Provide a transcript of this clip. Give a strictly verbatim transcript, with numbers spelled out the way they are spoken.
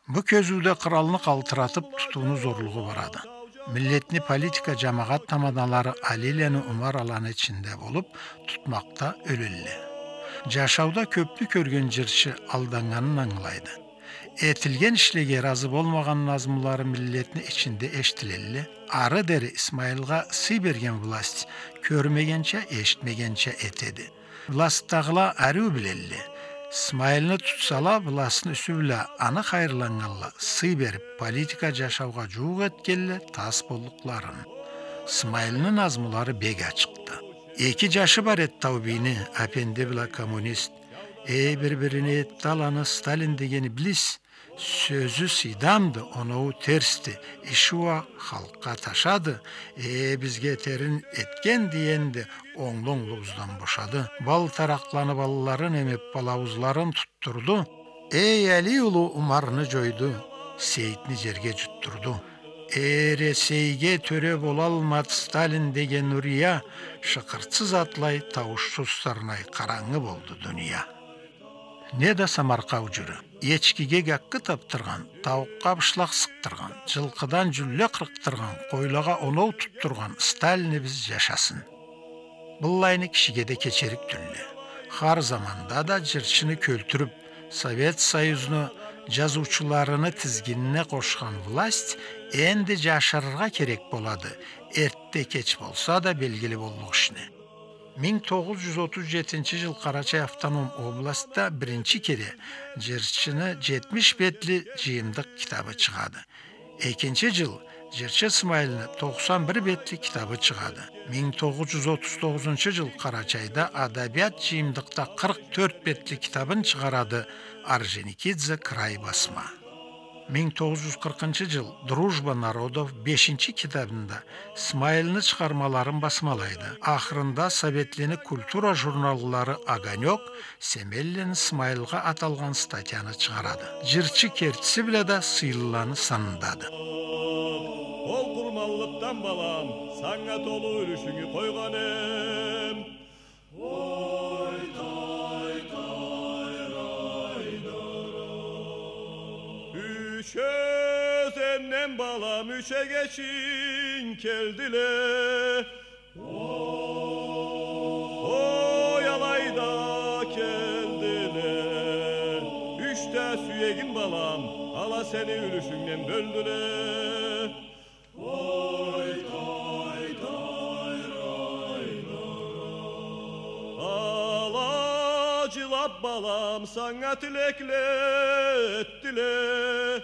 Бу кёзюуде къралны къалтыратып тутууну зорлугъу барады. Миллетни политика, жамагъат таманалары Алиланы, Умар аланы ичинде болуп, тутмакъда ёлелле. Жашауда кёпню кёрген жырчы алданнганын ангылайды. Этилген ишлеге ыразы болмагъан назмулары миллетни ичинде эшитилелле. Ары дери Исмайылгъа сый берген власть кёрмегенча, эшитмегенча этеди. Властдагъыла ариу билелле. Исмайылны тутсала, властны юсю бла аны хайырланнганла сый берип, политика жашаугъа жууукъ этгенле тас боллукъларын. Исмайылны назмулары бек ачыкъды. Эки жашы бар эди Таубийни, Апенди бла коммунист. Эй, бир-бирине этди аланы Сталин деген иблис. Сёзю сыйдамды, оноуу терсди, иши уа халкъгъа ташады. Э, бизге терин этген диенди, онглу-онглубуздан бошады. Бал таракъланы балларын эмип, балауузларын туттурду. Эй, Али улу Умарны жойду, Сейитни жерге жутдурду. Эресейге тёре болалмады Сталин деген урия, шыкъыртсыз атлай, тауушсуз сырнай, къарангы болду дуния. Не да самаркъау жыры. Эчкиге гаккы тапдыргъан, тауукъгъа бышлакъ сыкъдыргъан, жылкъыдан жюлле къыркъдыргъан, къойлагъа оноу тутдургъан Сталинибиз жашасын. Быллайны кишиге да кечерик тюлле. Хар заманда да жырчыны кёлтюрюп, Совет Союзну жазыучуларыны тизгинине къошхан власть энди жашырыргъа керек болады, эртте-кеч болса да белгили боллукъ ишни. Минг тогъуз жюз отуз жетинчи жыл Къарачай автоном областда биринчи кере жырчыны жетмиш бетли жыйымдыкъ китабы чыгъады. Экинчи жыл жырчы Исмайылны токъсан бир бетли китабы чыгъады. Минг тогъуз жюз отуз тогъузунчу жыл Къарачайда адабият жыйымдыкъда къыркъ тёрт бетли китабын чыгъарады Орджоникидзе, «Край» басма. Минг тогъуз жюз къыркъынчы жыл «Дружба народов» бешинчи китабында Исмайылны чыгъармаларын басмалайды. Ахырында советлени культура журналлары «Огонёк» Семенланы Исмайылгъа аталгъан статьяны чыгъарады. Жырчы кертиси бла да сыйлыланы санындады. Ол къурманлыкъдан, балам, санга толу юлюшюнгю къойгъан эм. Юч ёзенден, балам, юч эгечинг келдиле. Ой, алайда келдиле. Юч да сюегинг, балам, ала сени юлюшюнгден бёлдюле. Ала жылап, балам, санга тилекле этдиле.